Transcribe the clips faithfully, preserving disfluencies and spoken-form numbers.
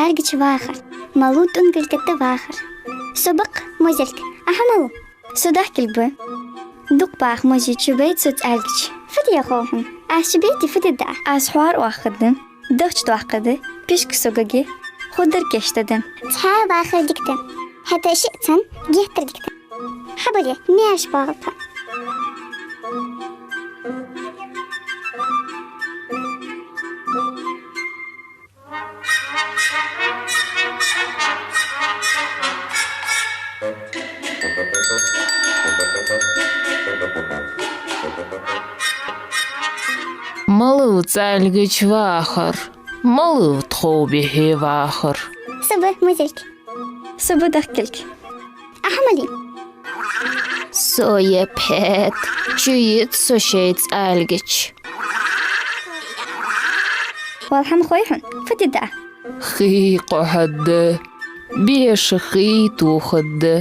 цӀалгача вахар. Малув тӀунгилг да вахар. Со ба-кх мозилг, Ӏа хьо малув? Со дахкилг ба. Дукха баха мозе чубайт со цӀалгача. Фу де хов хьона? Аз чубайти, фу дергда Ӏа? Аз хьоар оахаргда, дахча доаккхаргда, пишк согага, хургдар кийчдергда. Цхьа вахар дика да, хӀаьта шиъ цхьан геттара дика да. Хьабале, маьрша боагӀалва. Малув цӀалгача вахар, малув тхов бихьа вахар? Со ба мозилг. Со ба дахкилг. Ӏа хьо малий? Со я пхьет, чуйита со шоай цӀалгача. Валла хӀама хой хьона, фу дергда Ӏа? Хий кхухьаргда, беша хий тохаргда.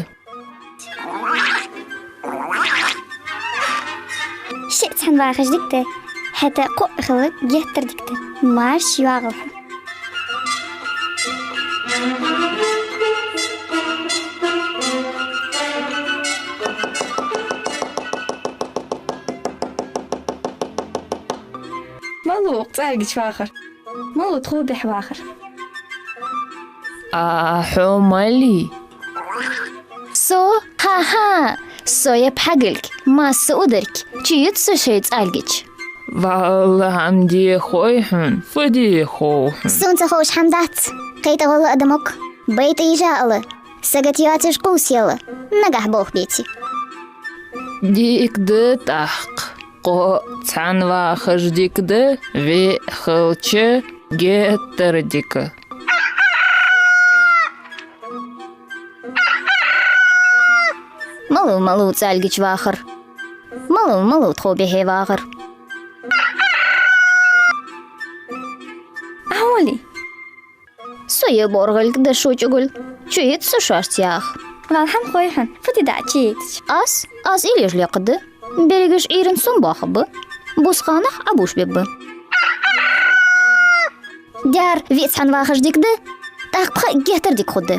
Шиъ цхьан вахаш дика да, хӀаьта кхоъ хилар геттара дика да. Маьрша йоагӀалва хьо. Малув укх цӀалгача вахар? Малув тхов бихьа вахар? Ӏа хьо малий? Со? Ха-ха! Со я пхьагалг, масса ударг, чуйита со шоай цӀалгача. Валла хӀама де хой хьона, фу де хов хьона? Сона ца ховш хӀама дац. КхетагӀолла адам укх, байтӀа йижа ала, сагота йоацаш кхувсаелла, нагахь болх беце. Дика да тӀаккха. Кхоъ цхьан вахаш дика да, виъ хилча геттара дика. Малув, малув цӀалгача вахар? Малув, малув тхов бихьа вахар? Ӏа хьо малий? Со я боргӀилг, дошо чӀугуль, чуйита со шоашца, яха. Валла хӀама хой хьона, фу дергда Ӏа чуйитача? Аз? Аз уйлаш лекхаргда. Берригаш Ӏуйрийна сом боахаргба. Бусалба нах Ӏобувш бергба. Дер, виъ цхьан вахаш дика да, тӀаккха пхиъ геттара дика хургда.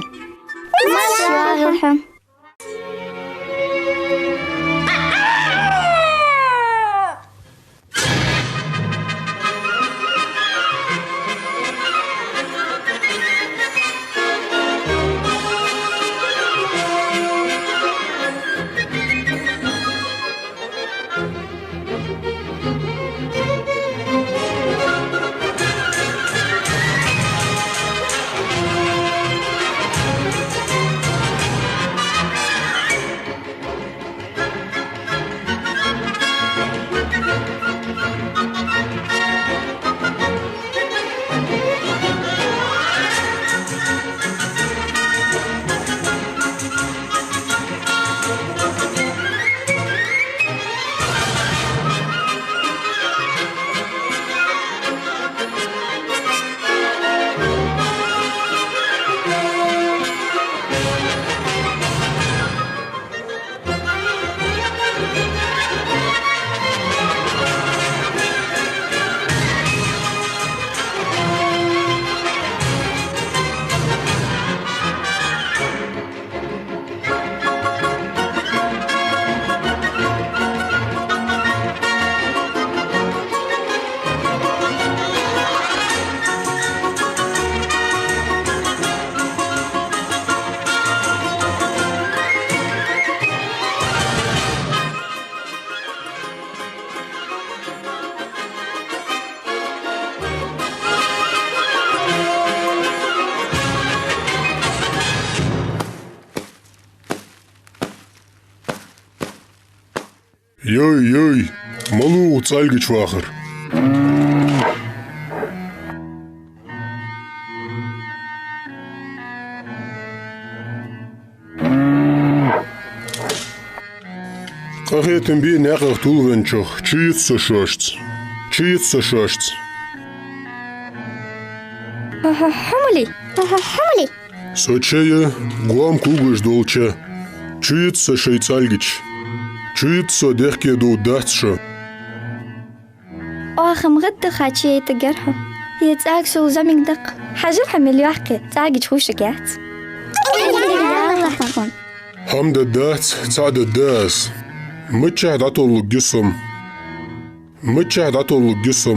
Маьрша йоагӀалва хьо. Йой, йой, малув укх цӀалгача вахар? Къахетам бе наькъах тилавенначох, чуйита со шоашца. Чуйита со шоашца. Ӏа хьо малий? Ӏа хьо малий? Со ча я, гом кулгаш дола ча. Чуйита со шоай цӀалгача. Чуйита со, дехке дувргдац шо. Оаха-м гӀаддаха чуйийтаргьяр хьо. Е цӀагӀа шул зӀамига да-кх. Хьажал хьо мел йоккха я, цӀагӀа чу ховшаргьяц. ХӀама дергдац, цхьаъ дергда аз. Мичахьа дӀатовларгья со? Мичахьа дӀатовларгья со?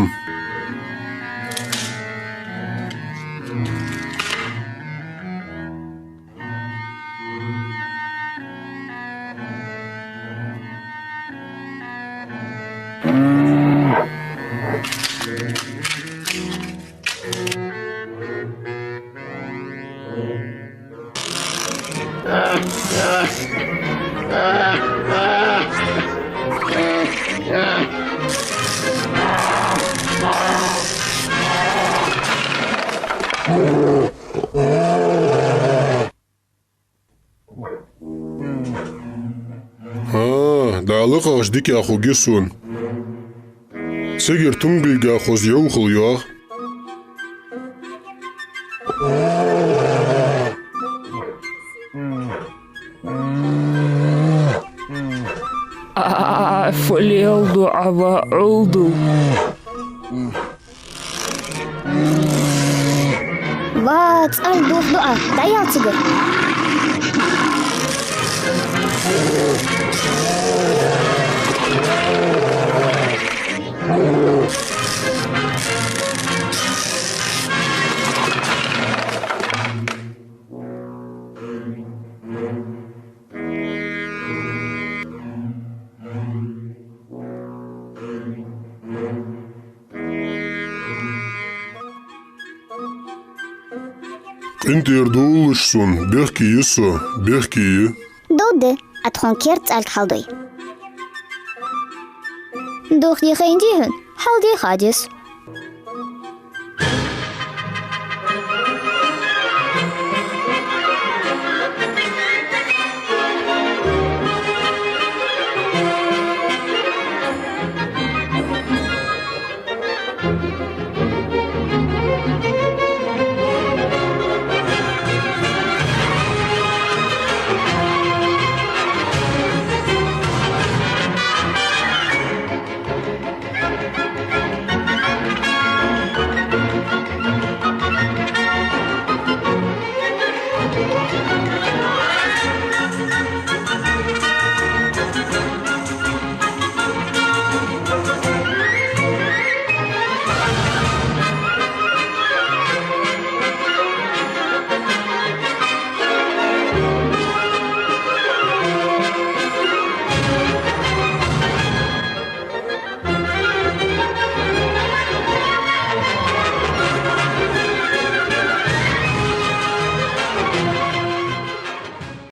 ХӀаа, дӀа лакхахьа дикагӀа хургья сона. Цигара тунгалгахоза йовхал йоагӀа. А, фу леладу Ӏа, ва Ӏовдал? Ва, цӀалг дохаду Ӏа, дӀаяла цигара. КъинтӀера довлалаш сона, бехке я со, бехке я. Довргда, Ӏа тхона керда цӀалг хьалдой. Дохаде хайнадий хьона? Хьалде ха деза.